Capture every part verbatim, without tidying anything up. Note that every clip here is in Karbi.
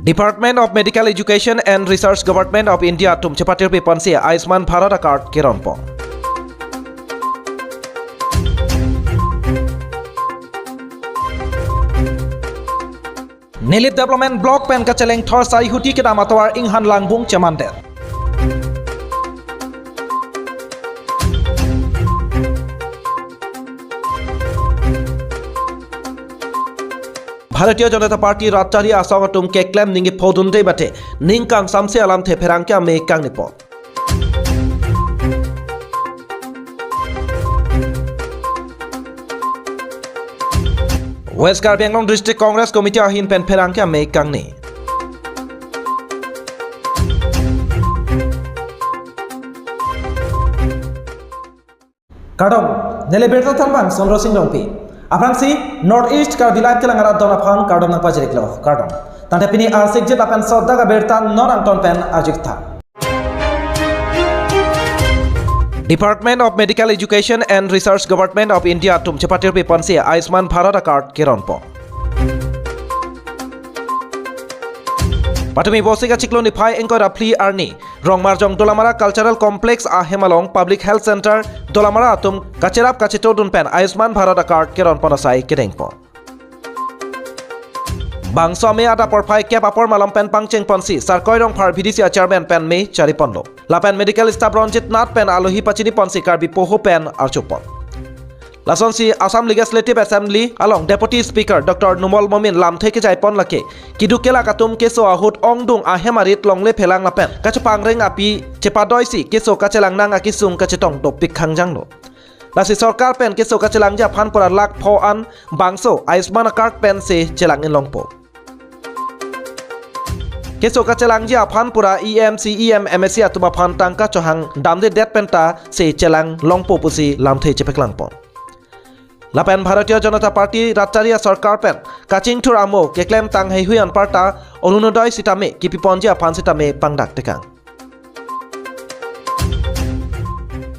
Department of Medical Education and Research, Government of India atum chepatirpi ponsi Ayushman Bharat a-card keronpo. Nilip Development Block pen kacheleng thor saihuti kedam atovar inghan langbung chemandet. Bharatiya Janata Party rat chari asong atum keklem ningje phodunde mate ning kangsamse alamthe pherangke amei kangnipon. West Karbi Anglong District Congress Committee ahin pen pherangke amei kangni. Kardom, neli birta thanbang Sondro Sing Rongpi. Aphrangsi North East Karbi Live kelang arat don aphan kardom nangpajiriklo, kardom. Tangte pini arsik jit lapen sodak abirta non angton pen arjuktha. Department of Medical Education and Research, Government of India atum chepatirpi ponsi Ayushman Bharat a-card keronpo. Patumi Vosik achiklo niphai ingkoi ra phli arni Rongmarjong Dolamara Cultural Complex ahem along Public Health Center Dolamara atum kacherap kachetodun pen Ayushman Bharat a-card keronpon asai kedengpo. Bangso amei adap porphai kep apor malom pen pangchengponsi Sarkoi Rongphar V D C a-chairman pen mei chariponlo. Lapen medical staff Ranjit Nath pen alohi pachiniponsi Karbi poho pen archupon. Lasonsi Assam Legislative Assembly along Deputy Speaker Doctor Numal Momin lamthe kejaipon lake keduk kelak atum keso ahut ongdung ahem arit longle phelang lapen kachepangreng api chepadoisi keso kachelang nang akesung kachetong dopik khangjanglo. Lasi sorkar pen keso kachelangji aphan pura lakh pho an bangso Ayushman a-card pensi chelang-in longpo. Keso kachelangji aphan pura E M, C E M, M A C atum aphan tangka chohang damdedet penta si chelang longpo pusi lamthe chepaklangpon. Lapen Bharatiya Janata Party rat chari asorkar pen kachingthur amo keklemtang heihui anparta Orunodoi sitame kipiponji aphan sitame pangdak tekang.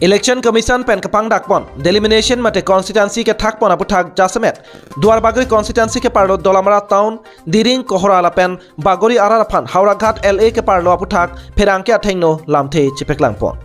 Election Commission pen kepangdakpon delimitation mate constituency kethakpon aputhak jasemet Duarbagori constituency keparlo Dolamara Town, Diring, Kohora lapen Bagori arat aphan Howraghat L A keparlo aputhak pherangke athengno lamthe chepaklangpon.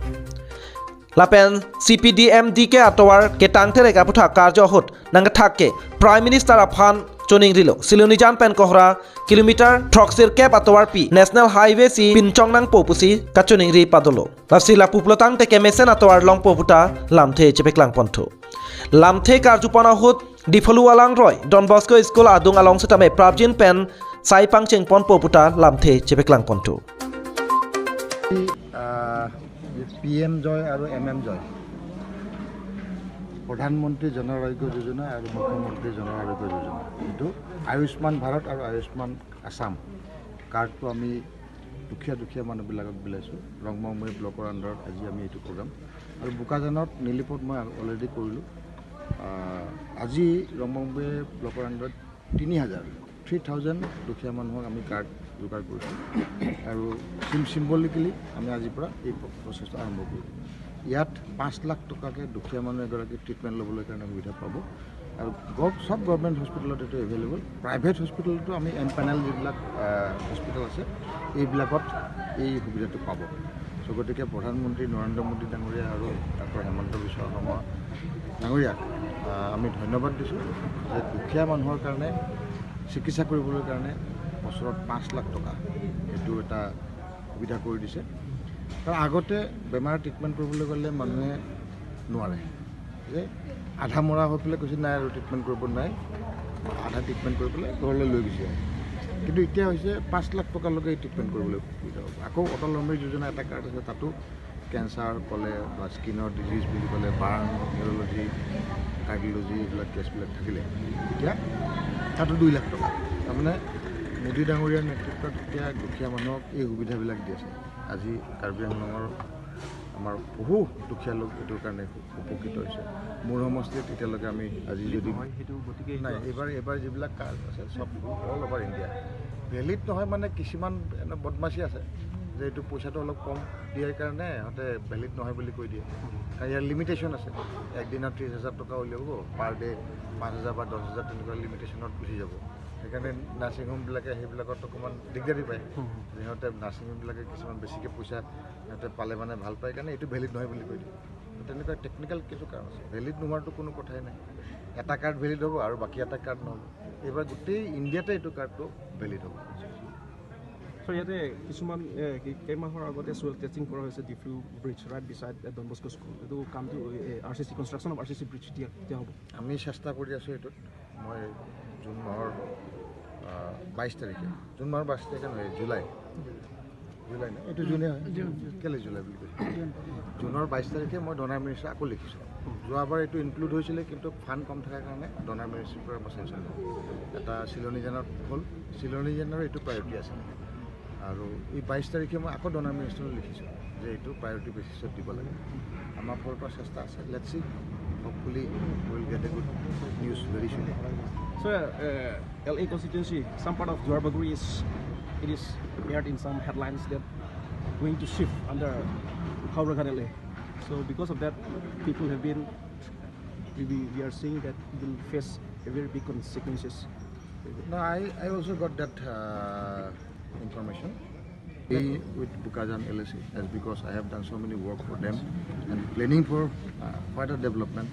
Lapen C P D M D K atovar ketang terek aputhak karjo ahut nangkethak ke Prime Minister aphan choningrilo. Silonijan pen Kohora kilometer throksirkep atovarpi National Highway si pinchong nangpo pusi kachoningri padolo. Lasi lapu pulotangte kemesen atovar longpo puta lamthe chepaklangponthu. Lamthe karjupon ahut Diphalu Alangroi Don Bosco School adung along sitame prapjin pen sai pangchengponpo puta lamthe chepaklangponthu. Ah, P M জয় আৰু M M জয়, প্ৰধানমন্ত্ৰী জন আৰোগ্য যোজনা আৰু মুখ্যমন্ত্ৰী জন আৰোগ্য যোজনা, এইটো আয়ুষ্মান ভাৰত আৰু আয়ুষ্মান আছাম কাৰ্ডটো আমি দুখীয়া দুখীয়া মানুহবিলাকক বিলাইছোঁ। ৰংমংমৈ ব্লকৰ আণ্ডাৰত আজি আমি এইটো প্ৰগ্ৰাম। আৰু বোকাজানত নিলিপত মই অলৰেডি কৰিলোঁ। আহ, আজি ৰংমংমৈ ব্লকৰ আণ্ডাৰত তিনি হাজাৰ, থ্ৰী থাউজেণ্ড দুখীয়া মানুহক আমি কাৰ্ড যোগাৰ কৰিছোঁ। আৰু চিম-, চিম্বলিকেলি আমি আজিৰ পৰা এই প্ৰ-, প্ৰচেছটো আৰম্ভ কৰিম। ইয়াত পাঁচ লাখ টকাকে দুখীয়া মানুহ এগৰাকী ট্ৰিটমেণ্ট ল'বলৈ কাৰণে সুবিধা পাব। আৰু গভ-, সব গভৰ্ণমেণ্ট হস্পিটেলত এইটো এভেইলেবল। প্ৰাইভেট হস্পিটেলতো আমি এম পেনেল যিবিলাক, আহ, হস্পিটেল আছে, এইবিলাকত এই সুবিধাটো পাব। চ' গতিকে প্ৰধানমন্ত্ৰী নৰেন্দ্ৰ মোদী ডাঙৰীয়া আৰু ডক্টৰ হিমন্ত বিশ্ব শৰ্মা ডাঙৰীয়াক, আহ, আমি ধন্যবাদ দিছোঁ যে দুখীয়া মানুহৰ কাৰণে চিকিৎসা কৰিবলৈ কাৰণে বছৰত পাঁচ লাখ টকা এইটো এটা সুবিধা কৰি দিছে। কাৰণ আগতে বেমাৰ ট্ৰিটমেণ্ট কৰিবলৈ গ'লে মানুহে নোৱাৰে, যে আধা মৰা হৈ পেলাই কৈছে, "নাই আৰু ট্ৰিটমেণ্ট কৰিব নাই", আধা ট্ৰিটমেণ্ট কৰি পেলাই ঘৰলৈ লৈ গুচি আহে। কিন্তু এতিয়া হৈছে পাঁচ লাখ টকালৈকে ট্ৰিটমেণ্ট কৰিবলৈ সুবিধা হ'ব। আকৌ অটল অমৃত যোজনা এটা কাৰ্ড আছে, তাতো কেঞ্চাৰ ক'লে বা স্কিনৰ ডিজিজ বুলি ক'লে, বাৰ্ণ, নিউৰলজি, কাৰ্ডিঅলজি, এইবিলাক কেছবিলাক থাকিলে এতিয়া তাতো দুই লাখ টকা। তাৰমানে মোদী ডাঙৰীয়াৰ নেতৃত্বত এতিয়া দুখীয়া মানুহক এই সুবিধাবিলাক দি আছে। আজি কাৰ্বি আংলঙৰ আমাৰ বহু দুখীয়া লোক এইটোৰ কাৰণে উপকৃত হৈছে। মোৰ সমষ্টিত এতিয়ালৈকে আমি আজি যদি নহয়, সেইটো গতিকে নাই, এইটো এইবাৰ, এইবাৰ যিবিলাক কাৰ্ড আছে, চব অল অভাৰ ইণ্ডিয়া। ভেলিড নহয়, মানে কিছুমান এনে বদমাচি আছে। এইটো পইচাটো অলপ কম দিয়াৰ কাৰণে সিহঁতে ভেলিড নহয় বুলি কৈ দিয়ে। কাৰণ ইয়াৰ লিমিটেশ্যন আছে, একদিনত ত্ৰিছ হাজাৰ টকা উলিয়াব, পাৰ ডে পাঁচ হাজাৰ বা দহ হাজাৰ তেনেকুৱা লিমিটেশ্যনত গুচি যাব। সেইকাৰণে নাৰ্ছিং হোমবিলাকে সেইবিলাকত অকণমান দিগদাৰী পায়। সিহঁতে নাৰ্ছিং হোমবিলাকে কিছুমান বেছিকৈ পইচা সিহঁতে পালে মানে ভাল পায় কাৰণে এইটো ভেলিড নহয় বুলি কৈ দিয়ে। তেনেকুৱা টেকনিকেল কিছু কাৰণ আছে, ভেলিড নোহোৱাৰতো কোনো কথাই নাই। এটা কাৰ্ড ভেলিড হ'ব আৰু বাকী এটা কাৰ্ড নহ'ব। এইবাৰ গোটেই ইণ্ডিয়াতে এইটো কাৰ্ডটো ভেলিড হ'ব। চ' ইয়াতে কিছুমান এ, কি- কেইমাহৰ আগতে চুৱেল টেষ্টিং কৰা হৈছে Diphu bridge right beside Don Bosco school. এইটো কামটো R C C construction of R C C bridge এতিয়া কেতিয়া হ'ব? আমি চেষ্টা কৰি আছোঁ এইটোত। মই জুন মাহৰ বাইছ তাৰিখে, জুন মাহৰ বাইছ তাৰিখে নহয়, জুলাই, জুলাই ন, এইটো জুনে হয়। কেলে জুলাই বুলি কৈছে? জুনৰ বাইছ তাৰিখে মই ডনাৰ মিনিষ্টাৰ আকৌ লিখিছোঁ। যোৱাবাৰ এইটো ইনক্লুড হৈছিলে, কিন্তু ফাণ্ড কম থকাৰ কাৰণে ডনাৰ মিনিষ্টাৰৰ পৰা মই চেংচন নহ'ল। এটা চিলনীজেনৰ হ'ল, চিলনীজেনৰ এইটো প্ৰায়ৰিটি আছিলে। আৰু এই বাইছ তাৰিখে মই আকৌ ডনাৰ মিনিষ্টাৰলৈ লিখিছোঁ যে এইটো প্ৰায়ৰিটি বেচিছত দিব লাগে। আমাৰ ফালৰ পৰা চেষ্টা আছে। Let's see, hopefully we'll get a good news very soon. So, uh, L A constituency, some part of Duar Bagori is, it is heard in some headlines that going to shift under Howraghat L A. So because of that, people have been, we, we are seeing that it will face a very big consequences. No, I, I also got that uh, information. Be with Bokajan L A C, as because I have done so many work for them and planning for uh, further development.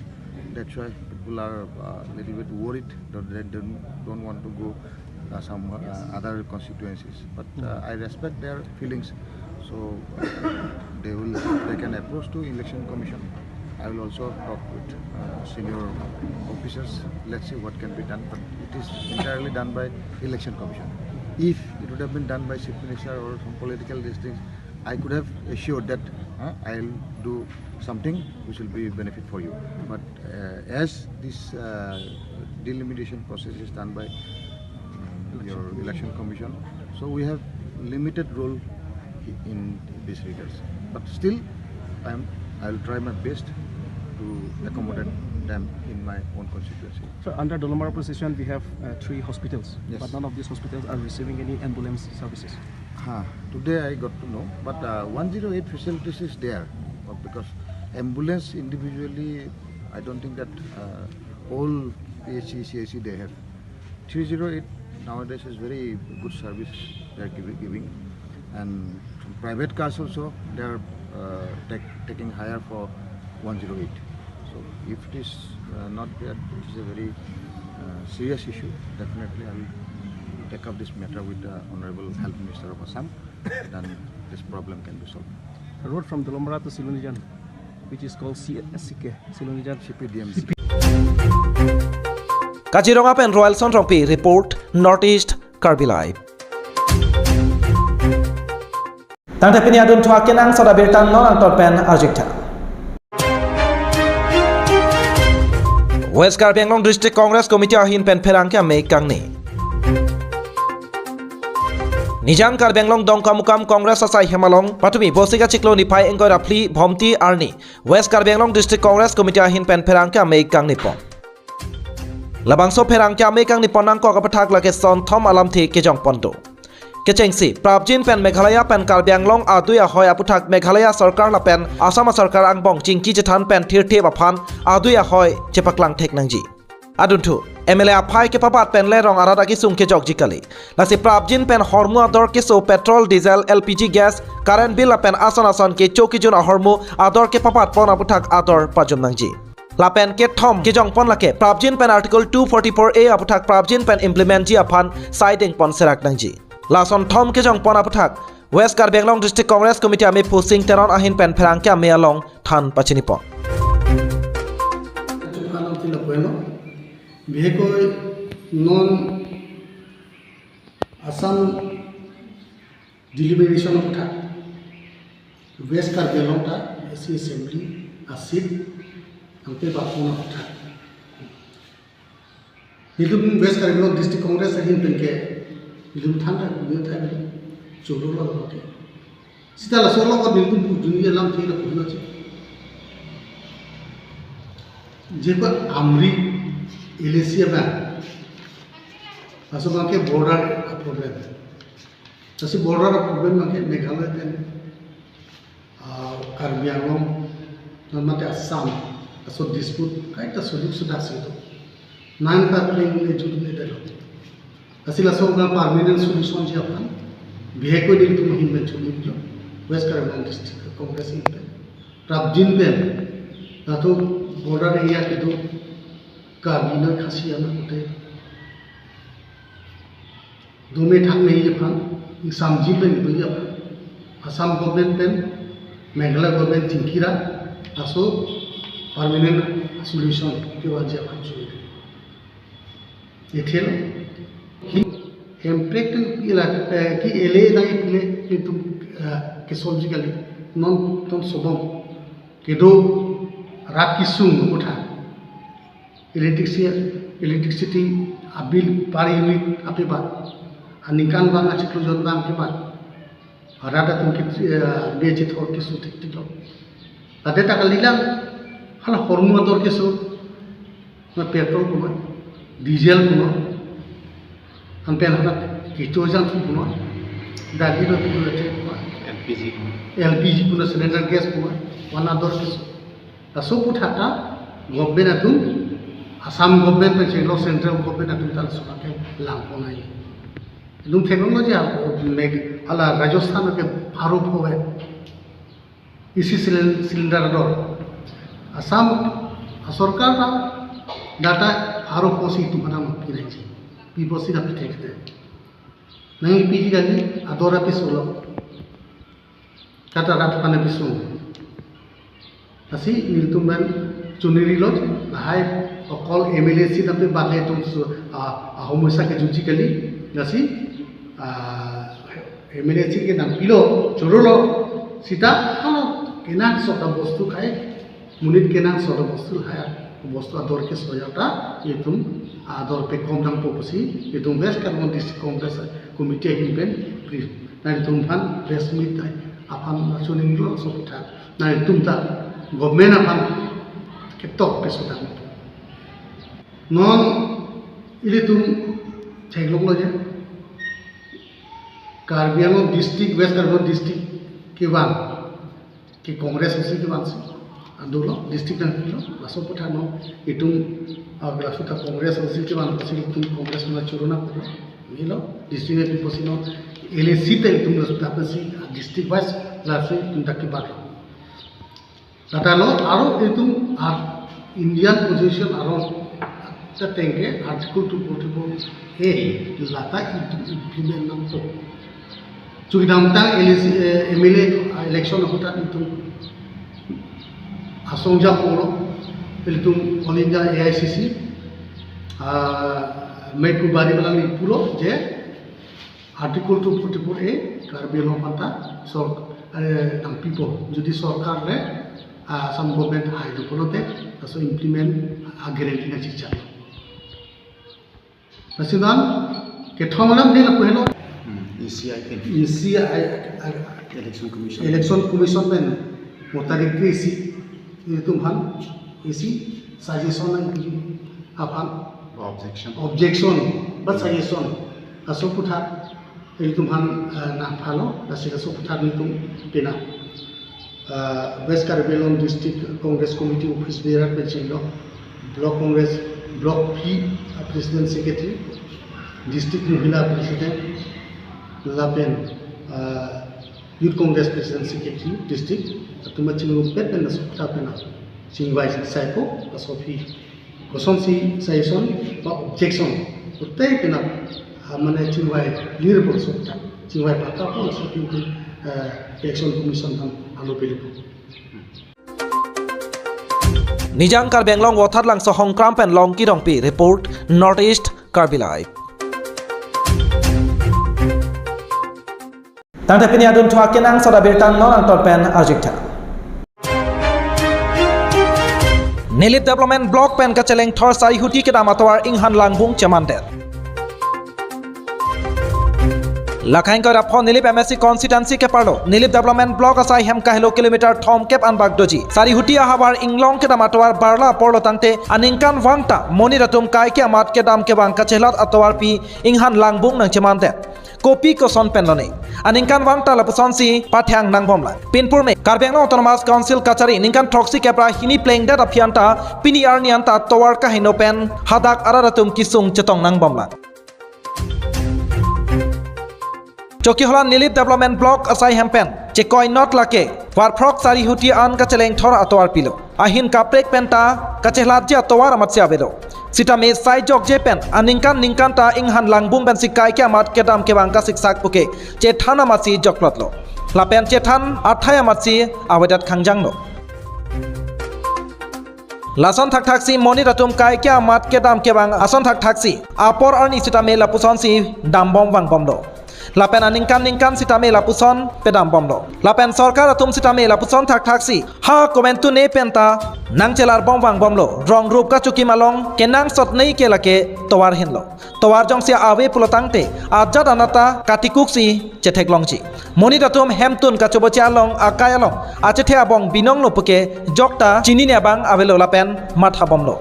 That's why people are a uh, little bit worried that they don't, don't want to go uh, some uh, other constituencies. But uh, I respect their feelings. So uh, they will take an approach to Election Commission. I will also talk with uh, senior officers. Let's see what can be done. But it is entirely done by Election Commission. If it would have been done by Chief Minister or some political these things, I could have assured that uh, I'll do something which will be benefit for you. But uh, as this uh, delimitation process is done by um, your Election Commission, so we have limited role in this regards. But still, I'm, I'll try my best to accommodate them in my own constituency. So under Dolamara position, we have uh, three hospitals, Yes. But none of these hospitals are receiving any ambulance services. Huh. Today I got to know, but uh, one zero eight facilities is there, but because ambulance individually, I don't think that uh, all P H C, C H C they have. Three zero eight nowadays is very good service they are giving, giving. And private cars also they are uh, take, taking hire for one zero eight. So if it is uh, not there, it is a very uh, serious issue. Definitely, I will take up this matter with the Honorable Health Minister of Assam. Then this problem can be solved. The road from Dolamara to Silonijan, which is called C S C K, Silonijan. C P D M C. Kaziranga pen Royalson Rongpi report, North East Karbi Live. Tangte pini adunthu akenangsot abirta non angton pen arjuktha. West Karbi Anglong District Congress Committee ahin pen pherangke amei kangni. Nijang Karbi Anglong Dongkamukam Congress asai hem along patumi Bosika Chiklo niphai ingkoi ra phli Bhomti arni West Karbi Anglong District Congress Committee ahin pen pherangke amei kangni pon. Labangso pherangke amei kangni pon nangkok apathak lake sonthom alamthe kejong pon do. Kechengsi, prapjin pen Meghalaya pen Karbi Anglong adui ahoi aputhak Meghalaya sorkar lapen Assam sorkar angbong chingki chethan pen thirthip aphan adui ahoi chepaklang thek nangji. Adunthu, M L A aphai kepabat pen le rong arat akisung kejokji kali. Lasi prapjin pen hormu ador keso petrol, diesel, L P G gas, current bill lapen ason ason kecho kejun ahormu ador kepabat pon aputhak ador pajum nangji. Lapen kethom kejong pon lake prapjin pen Article two forty-four A aputhak prapjin pen implement ji aphan saideng pon serak nangji. Lasonthom kejong pon aputhak West Karbi Anglong District Congress Committee amei Phusing Teron ahin pen pherangke amei along than pachini pon. Alam tila bueno. Bihekoi non Assam delimitation aputhak West Karbi Anglong ta S C Assembly a seat angte bapon aputhak. Nelitum West Karbi Anglong District Congress ahin pen ke nelitum than ta nelitum thai beli cholo lo ke. Sita laso along ko nelitum pu dunia lam thila pu na che. Jeba Amri L A C abang. Laso abang ke border a problem. Lasi border problem abangke Meghalaya pen, ah, Karbi Anglong, non mate Assam, laso dispute kaita solution dak si do. Nang ta pring le jut le delo. Lasi laso ka permanent solution ji aphan bihek ko nelitum ahin pen chunilo. West Karbi Anglong District Congress ahin pen. Prapjin pen. Latum border area kedo Karbi nang Khasi anak pute. Dome thakme aphan, ingsamji pen do aphan. Assam government pen, Meghalaya government chingkira, laso permanent solution kevanji aphan chunilo. Ithelo, hi, hemprek pen ila, eh, ke-ele nangji pule, itum, eh, ke-solve ji kali, non ton sobom, kedo rat kesung aphuthak. Electricity, electricity abill per unit apebat. Aningkanvang achiklo jonvang apebat. Rat atum ke, eh, bejit hor keso thekthelo. Ladak ta kalilang, hala hormu ador keso. Na petrol punon, diesel punon. Anpen hala kecho jangthu punon. Dali do punon, L P G. L P G punon, cylinder gas punon. Wana ador keso. Laso aphuthak ta government atum, Assam government pen chelo central government atum ta laso abangke langpon ai. Itum theklonglo je, Meg-, hala Rajasthan ke pharo pho ave. Isi cylinder, cylinder ador. Assam asorkar ta data pharo pho si itum aphan nangpi nangji. Pi apotsi nangpi thekte. Nangpi ji kali, ador api solo. Kata rat aphan api sung. Lasi nelitum pen chunilo, lahai okol M L A seat apebat le itum su, ah, ah, homosya kejutji kali. Lasi, ah, M L A seat ke nangpilo, chorolo, seta, hala, kenangsot abostu kai, monit kenangsot abostu lahai, bostu ador keso ajat ta, itum ador pekom nangpo pusi, itum West Karbi Anglong District Congress Committee ahin pen, pri-, nangtum aphan press meet ai, aphan chunilo laso aphuthak. Nangtum ta government aphan ketok peso tang. Non ilitum theklonglo je, Karbi Anglong District, West Karbi Anglong District kevan ke Congress osi kevan si. Adolo, district nangpilo, laso aphuthak non itum, ah, laso ta Congress osi kevan si itum Congress nangchoro nangpo. Melo, district nangpipo si non, L A seat ta itum laso ta si, ah, district wise, laso itum ta kebatlo. Latalo, aro itum, ah, Indian Constitution aro, ta tengke Article two forty-four A, lata itum implement nangpo. Chukidamtang L A C, eh, M L A election ahut ta itum asong jam pulo, ilitum All India A I C C, ah, Meiphu Bari alang pulo je Article two forty-four A Karbi Anglong aphan ta sor-, eh, nangpipo. Jodi sorkar le, ah, Assam government hailo pulote, laso implement a guarantee nangchechak. Lasi non, kethom alam de lapu helo. Hmm, E C I pen. E C I, I, I, Election Commission. Election Commission pen, mo tarik kre isi, itum aphan, isi suggestion nangpi aphan. Objection. Objection, but suggestion. Laso aphuthak, itum aphan, eh, nangphalo, lasi laso aphuthak itum pina. Ah, West Karbi Anglong District Congress Committee office bearer pen chenglo, Block Congress, Block P, ah, President Secretary, District Mohila President, lapen, ah, Youth Congress President Secretary, District, atum chingrumpet pen laso aphuthak pen chingvai saipo, laso aphi. Kosonsi suggestion ba objection, pute pina, ah, mane chingvai lirpo laso aphuthak, chingvai paka po laso aphi, ah, Election Commission aphan alo pelipo. Nijang Karbi Anglong Vothatlangso Hongkram pen Longki Rongpi report, North East Karbi Live. Tangte pini adunthu akenangsot abirta non angton pen arjuktha. Nilip Development Block pen kacheleng thor Sarihuti kedam atovar Inghan Langbung chemandet. Lakhain koira pho Nilip M A C constituency keparlo Nilip Development Block asai hem kahelo kilometer thomkep anbak doji Sarihuti ahavar Inglong kedam atovar barla aporlo tangte aningkanvang ta monit atum kaike amat kedam kevang kachelat atovarpi Inghan Langbung nangchemandet. Kopi koson pen lone aningkanvang ta lapusonsi pathang nangbomlang. Pinpur me Karbi Anglong Autonomous Council kachari ningkan throksi kep ra hini plengdet aphi anta pini arni anta tovar kaheno pen hadak arat atum kesung chetong nangbomlang. Chokihola Nilip Development Block asai hem pen chekoinot lake Varphrok Sarihuti an kacheleng thor atovar pilo. Ahin kaprek pen ta kachehlatji atovar amatsi avelo. Sitame sai jokje pen aningkan ningkan ta inghan langbung pensi kaike amat kedam kevang kasiksak puke chethan amatsi jokplotlo. Lapen chethan athai amatsi avedet khangjanglo. Lason thakthaksi monit atum kaike amat kedam kevang ason thakthaksi apor arni sitame lapusonsi dambom vangbomlo. Lapen aningkan ningkan sitame lapuson pedambomlo. Lapen sorkar atum sitame lapuson thakthaksi ha komentu ne pen ta nangchelarbom vangbomlo. Rong rup kachokim along kenangsot ne ke lake tovar henlo. Tovar jongsi ave pulotangte ajat anat ta katikuksi chetheklongji. Monit atum hemtun kachoboche along akai along achethe abong binonglo puke jokta chinine abang avelo lapen mathabomlo.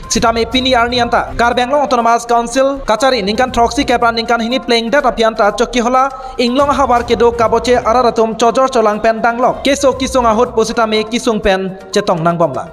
Sitame pini arni anta Karbi Anglong Autonomous Council kachari ningkan throksi kep ra ningkan hini plengdet aphi anta Chokihola Inglong ahavar kedo kaboche arat atum chojor cholang pen danglok keso kesung ahut pusitame kesung pen chetong nangbomlang.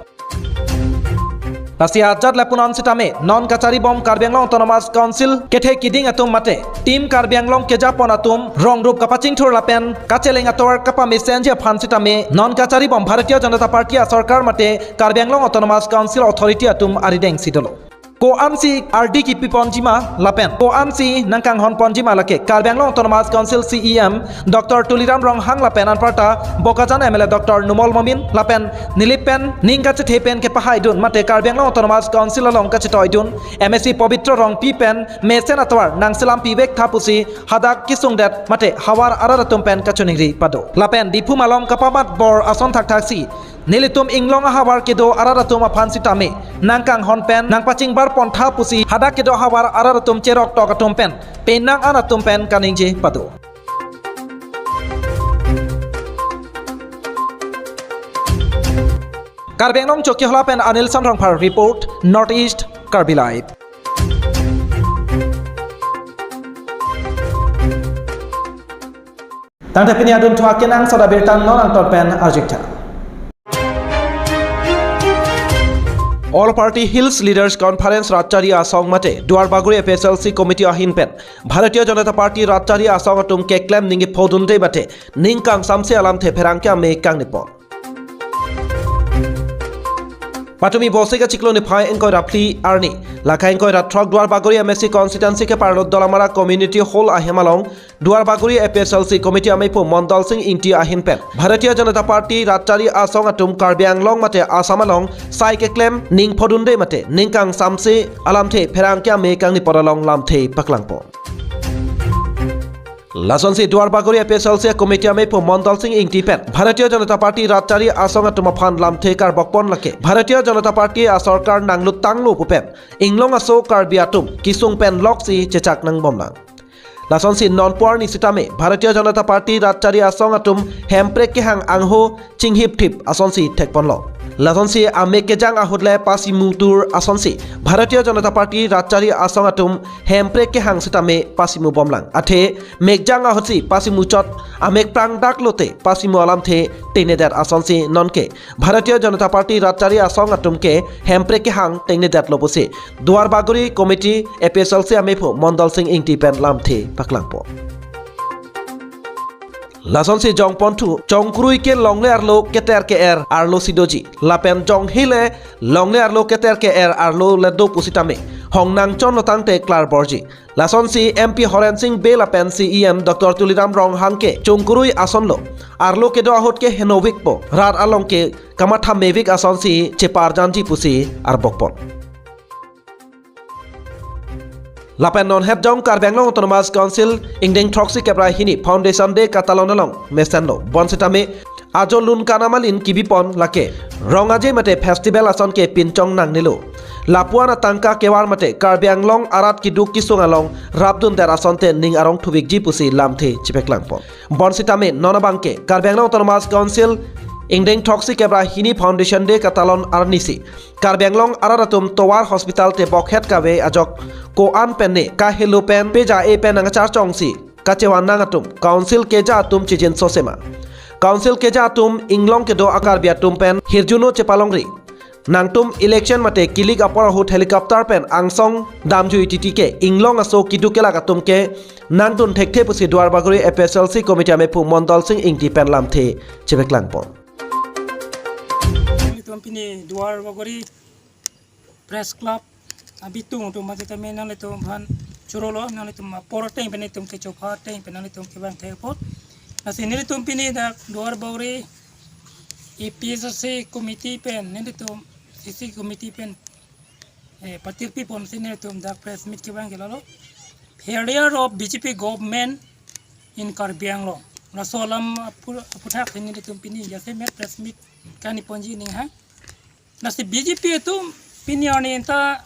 Lasi ajat lapunon sitame non kacharibom Karbi Anglong Autonomous Council kethe kiding atum mate Team Karbi Anglong kejapon atum rong rup kapachingthur lapen kacheleng atovar kapamesenji aphan sitame non kacharibom Bharatiya Janata Party asorkar mate Karbi Anglong Autonomous Council Authority atum arideng si dolo. Ko-ansi ardi kipiponjima lapen ko-ansi nangkanghonponjima lake Karbi Anglong Autonomous Council C E M Doctor Tuliram Ronghang lapen anparta Bokajan M L A Doctor Numal Momin lapen Nilip pen ning kachethe pen kepahaidun mate Karbi Anglong Autonomous Council along kachetoidun M A C Pobitro Rongpi pen mesen atovar nangselam pivek tha pusi hadak kesungdet mate havar arat atum pen kachiningri pado. Lapen Diphu malom kapamat bor ason thakthaksi nelitum Inglong ahavar kedo arat atum aphan sitame nangkanghon pen nangpachingbarpon tha pusi hadak kedo havar arat atum cheroktok atum pen penang an atum pen kaningje pado. Karbi Anglong Chokihola pen Anil Sanrongphar report, North East Karbi Live. Tangte pini adunthu akenangsot abirta non angton pen arjuktha. All Party Hills Leaders Conference Ratchari Asong mate Duarbagori A P H L C Committee ahin pen Bharatiya Janata Party Ratchari Asong atum keklem ning kephodunde mate ning kangsamse alamthe pherangke ame kangnipon. Patumi Bose kachiklo niphai ingkoi ra phli arni, lake ingkoi ra throk Duarbagori M A C constituency keparlo Dolamara Community Hall ahem along Duarbagori A P H L C Committee ameipo Mondol Sing Ingti ahin pen Bharatiya Janata Party Ratchari Asong atum Karbi Anglong mate Assam along sai keklem ning phodunde mate ning kangsamse alamthe pherangke ame kangnipon along lamthe paklangpo. Lasonsi Duarbagori A P H L C committee ameipo Mondol Sing Ingti pen Bharatiya Janata Party Ratchari Asong atum aphan lamthe karbokpon lake Bharatiya Janata Party asorkar nanglut tanglo pu pen Inglong aso Karbi atum kesung pen loksi chechak nangbomlang. Lasonsi non pu arni sitame Bharatiya Janata Party Ratchari Asong atum hemprek kehang angho chinghipthip asonsi thekponlo. Lasonsi amek kejang ahut le pasimutur asonsi Bharatiya Janata Party Ratchari Asong atum hemprek kehang sitame pasimubomlang. Athe mekjang ahutsi pasimuchot, amek prangdak lote pasimu alamthe tengnedet asonsi nonke Bharatiya Janata Party Ratchari Asong atum ke hemprek kehang tengnedetlo pusi Duarbagori Committee A P H L C ameipo Mondol Sing Ingti pen lamthe paklangpo. Lasonsi jongponthu, chongkrui ke longle arlo keter ke-er arlo si doji. Lapen jonghe le longle arlo keter ke-er arlo le do pusitame hongnangchonlo tangte klarborji. Lasonsi M P Horen Sing Bey lapen C E M Doctor Tuliram Ronghang ke chongkrui asonlo. Arlo kedo ahut ke henovik po, rat along ke kamatha mevik asonsi cheparjanji pusi arbokpon. Lapen non hetjong Karbi Anglong Autonomous Council ingdeng throksi kep ra hini Foundation Day katalon along mesenlo. Bonsitame ajo lun kanamalin kibipon lake Rong Aje mate festival ason ke pinchong nangnelo. Lapuan atangka kevar mate Karbi Anglong arat keduk kesung along rapdundet asonte ning arong thuvikji pusi lamthe chipeklangpon. Bonsitame non abangke Karbi Anglong Autonomous Council Ingdeng throksi kep ra hini Foundation Day katalon arnisi Karbi Anglong arat atum Tovar Hospital te bokhet kave ajok ko-an pen ne kahelo pen peja-e pen nangcharchongsi kachevan nang atum Council keja atum chijinso sema. Council keja atum inglong kedo a-Karbi atum pen hirjuno chepalongri. Nangtum election mate kilik apor ahut helicopter pen angsong damjui titi ke inglong aso keduk kelak atum ke nangdun thekthe pusi Duar Bagori A P H L C committee amephu Mondol Sing Ingti pen lamthe chepaklangpon. Ilitum pini Duar Bagori Press Club abitung atum mate tame nanglitum aphan chorolo, nanglitum apor ateng pen itum kechopha ateng pen nanglitum kevang thek apot. Lasi nelitum pini dak Duar Bagori A P H L C committee pen, nelitum C C committee pen, eh, patirpi ponsi nelitum dak press meet kevang ke lalo. Failure of B J P government in Karbi Anglong. Laso alam aphu-, aphuthak si nelitum pini jasemet press meet kani ponji ning ha. Lasi B J P atum pini arni anta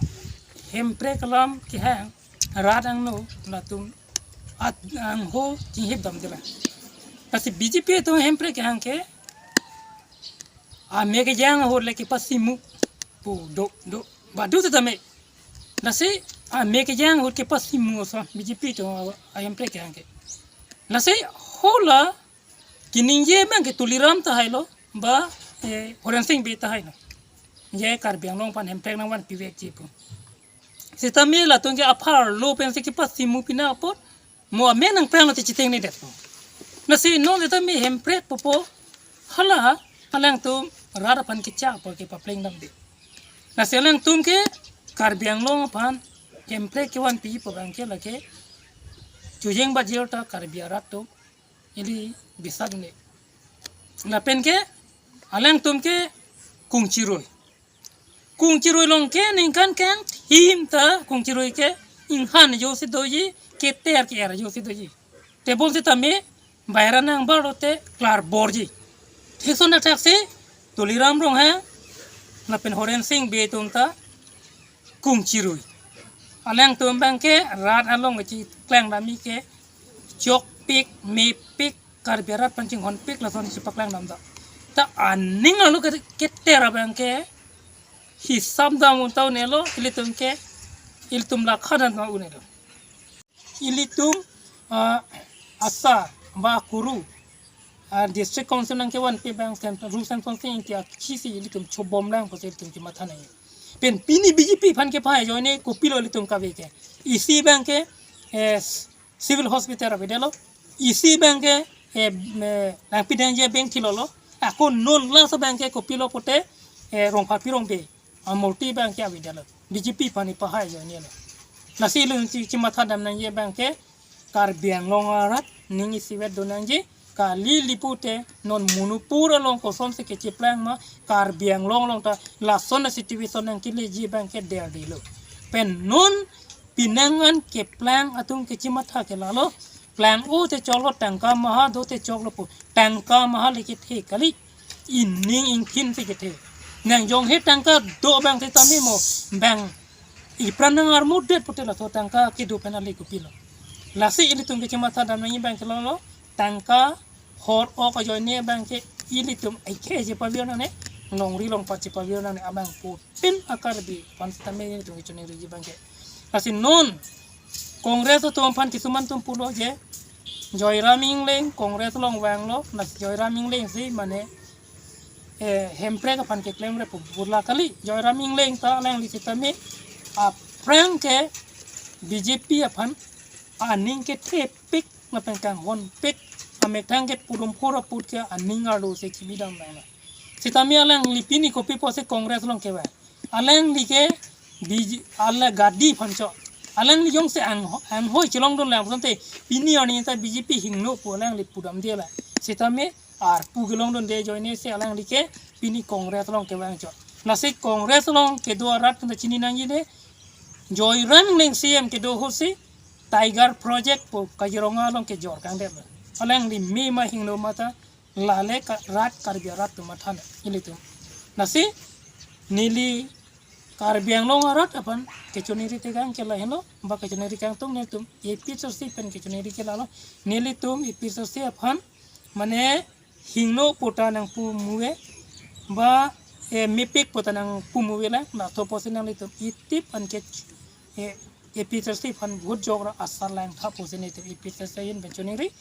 Hemprek alam kehang, rat angno latum at angho chinghip damde lang. Lasi B J P atum Hemprek kehang ke ame kejang ahut le kepasimu pu do do badu tame. Lasi ame kejang ahut kepasimu ason B J P atum a-, a-Hemprek kehang ke. Lasi hala keningje abang ke Tuliram tahai lo, ba, eh, Horen Sing Bey tahai lo. Je Karbi Anglong aphan Hemprek nangvanpi vekji pu. Sitame latum ke apharlo pensi kepasimu pina apot, mo amen nangprang lo te chiteng ni det pu. Lasi non sitame Hemprek popo, hala ha, alangtum rat aphan kechak apot kepapleng damde. Lasi alangtum ke Karbi Anglong aphan Hemprek kevanpi pu abang ke lake chojeng bajir ta Karbi arat atum ili bisakne. Lapen ke alangtum ke kungchirui. Kungchirui along ke ningkan kangthim ta kungchirui ke inghan ajosi doji, keter ke-er ajosi doji. Tebon sitame baira nangbar lote klarborji. Thik ason athak si Tuliram Ronghang lapen Horen Sing Bey atum ta kungchirui. Alangtum abang ke rat along kechikleng dam-i ke chokpik, mepik, Karbi arat aphan chinghonpik lason chepakleng dam ta. Ta aning arlo ke, keter abang ke hisap dam un ta un-elo, ilitum ke, ilitum lakha dam un-elo. Ilitum, ah, asa, ba kuru, ah, District Council nangkevanpi abang Sen-, Ru Senson Sing Ingti akhi si ilitum chobom lang pusi ilitum kematha nang. Pen pini B J P aphan kepahai ajoine kopilo ilitum kave ke. Isi abang ke, eh, Civil Hospital avedetlo. Isi abang ke, eh, eh, nangpidengji abeng thilolo. Ako non last abang ke kopilo pute, eh, Rongpharpi Rongbe amurti abang ke avedetlo. B J P aphan kepahai ajoine lo. Lasi ilitum chi, chematha dam nangji abang ke Karbi Anglong arat ning isivet do nangji, kali li pute non Manipur along kosonsi kechiplang ma, Karbi Anglong along ta lason a-situation nangkeleji abang ke derdilo. Pen non pinangan keplang atum kechimatha ke lalo, plang-o te choklo, tangka maha do te choklo pu, tangka maha le kethe kali, ining ingthin si kethe. Nang jonghe tangka do abang sitame mo, bang ipran nang armudet pute laso tangka kedo pen ale kopilo. Lasi ilitum kechimatha dam nangji abang ke lalo, tangka hor-ok ajoine abang ke ilitum aike chepavir nangne, longri longpat chepavir nangne abang pu pin a-Karbi aphan sitame ilitum kechoningri abang ke. Lasi non Congress atum aphan kisuman atum pulo je, Joyram Engleng Congress along vanglo, lasi Joyram Engleng si mane, eh, Hemprek aphan keklemre pu burla kali. Joyram Engleng ta alangli sitame aphrang ke B J P aphan aning kethepik lapen kanghonpik, amethang ke pudum phura put ke aning arlo si chibi dam nang. Sitame alangli pini kopi pusi Congress along kevang. Alangli ke B J, ala gadi aphan chot. Alangli jongsi ang, anghoi chelongdun lang pu asonte pini arni ta B J P hingno pu alangli pudamde la. Sitame arpu kelongdunde ajoine si alangli ke pini Congress along kevang chot. Lasi Congress along kedo arat ta chini nangji de, Joyram Engleng C E M kedo ahut si Tiger Project pu Kaziranga along kejor kangdet. Alangli me ma hingno ma ta lale ka rat Karbi arat atum matha nang ilitum. Lasi neli Karbi Anglong arat aphan kechoningri tekang ke lahenlo, ba kechoningri kangtung nelitum A P H L C pen kechoningri ke lalo, nelitum A P H L C aphan mane hingno pota nangpu muve, ba, eh, mepik pota nangpu muve lang, laso apotsi nanglitum itip an ke, eh, A P H L C aphan vote jok ra asar lang tha pusi nelitum A P H L C ahin pen choningri.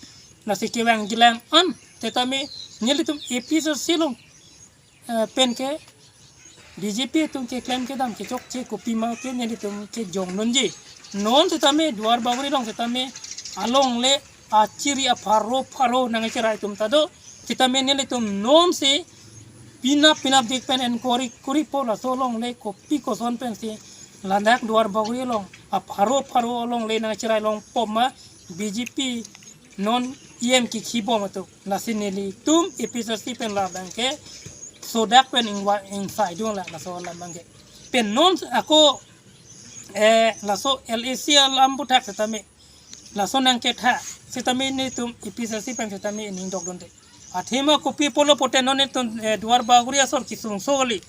Lasi kevang kelang an setame nelitum A P H L C along, eh, pen ke B J P atum keklem kedam kechokche kopima ke nelitum kejong nonji. Non setame Duar Bagori along setame alongle achiri apharo pharo nangcherai atum ta do. Setame nelitum non si pinap pinap dik pen enquiry kuri po, laso alongle kopi koson pensi ladak Duar Bagori along apharo pharo alongle nangcherai long poma B J P non E M kikhi bom atum. Lasi nelitum A P H L C pen labang ke sodak pen ingwa ingsai dung la laso alam abang ke. Pen non ako, eh, laso L A C alam aphuthak setame, laso nangketha setame nelitum A P H L C pen setame ning dokdunde. Athema kopi pulo pute non nelitum, eh, Duar Bagori asor kesung so kali.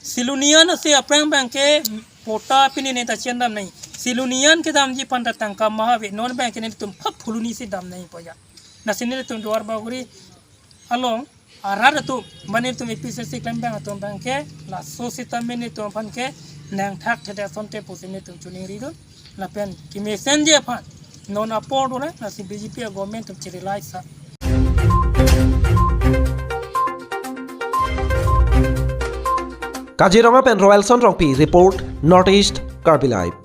Silonijan ase aphrang abang ke pota pini ne ta chendam nangji. Silonijan kedamji aphan ta tangka maha ave, non abang ke nelitum phak phuloni si dam nangji poja. Lasi nelitum Duar Bagori along arat atum, mane nelitum A P H L C keklem abang atum abang ke laso setame nelitum aphan ke nangthakthedet asonte pusi nelitum choningri dun. Lapen kemesenji aphan non apor dun, lasi B J P a-government atum chiri lai sa. Kaziranga pen Royalson Rongpi report, North East Karbi Live.